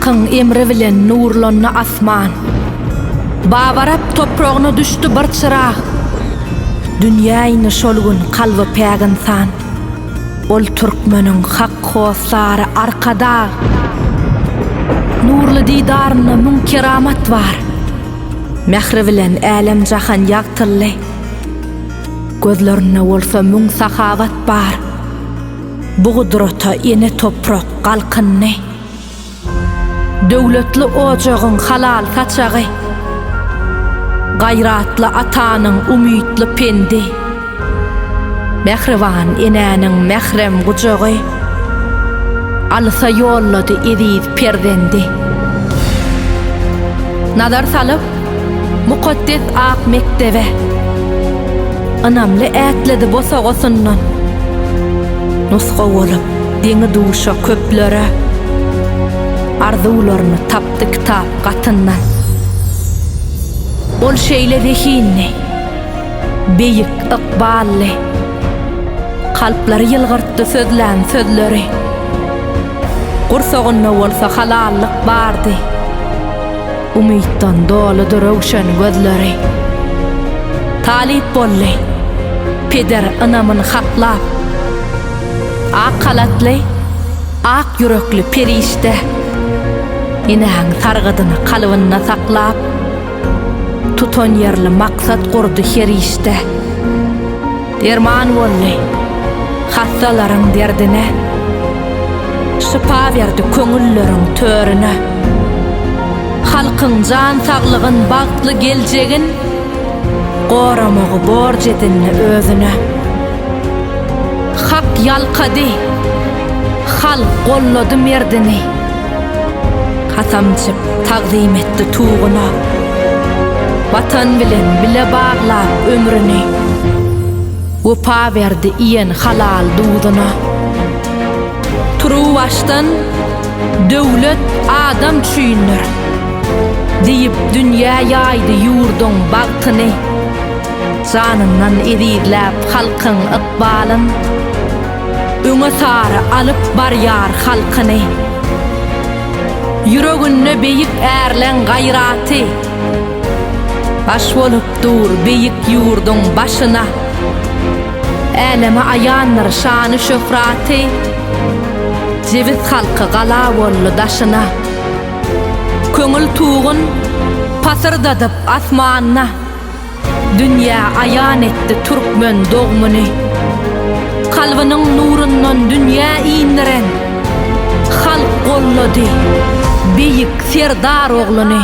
Hakyň emri bilen nurlandy asman. Babarap topragyna düşdi bir çyrag. Dünýä indi şol gün kalby päk ynsan. Ol türkmeniň hak hossary Arkadag. Nurly didarynda müň keramat bar. Mähri bilen älem-jahan ýagtyldy. Gözlerinde bolsa müň sahawat bar. Bu gudrata ene toprak galkyndy. Döwletli ojagyň halal saçagy. Gaýratly atanyň umytly pendi. Mähriban enäniň mährem gujagy. Alysa ýollady eziz perzendi. Nazar salyp, mukaddes ak mekdebe. Ynamly ätledi bosagasyndan. Nusga bolup, deňi-duşa köplere. Arzuwlaryny tapdy kitap gatyndan. Ol şeýle zehinli, beýik ykbally. Kalplary ýylgyrtdy sözlän sözleri. Gursagynda bolsa halallyk bardy. Umytdan doludy röwşen gözleri. Talyp boldy, peder ynamyn haklap. Ak halatly, ak ýürekli perişde. Enäň sargydyny kalbynda saklap. Tutanýerli maksat gurdy her işde. Derman boldy hassalaryň derdine. Şypa berdi köňülleriň törüne. Halkyň jan saglygyn, bagtly geljegin Goramagy borç edindi özüne. Hak ýalkady, halk gollady merdini. Kasam içip, tagzym etdi tuguna. Watan bilen bile baglap ömrüni. Wepa berdi iýen halal duzuna. Turuwbaşdan Döwlet adam üçindir! Diýip dünýä ýaýdy ýurduň bagtyny. Janyndan ezizläp halkyň ykbalyn. Öňe sary alyp barýar halkyny. Ýüreginde beýik ärleň gaýraty. Baş bolup dur beýik ýurduň başyna. Äleme aýandyr şany-şöhraty. Jebis halky gala boldy daşyna. Köňül tugun pasyrdadyp asmanda. Dünýä aýan etdi türkmen dogmuny. Kalbynyň nurundan dünýä indiren, Halk gollady Beýik Serdar ogluny.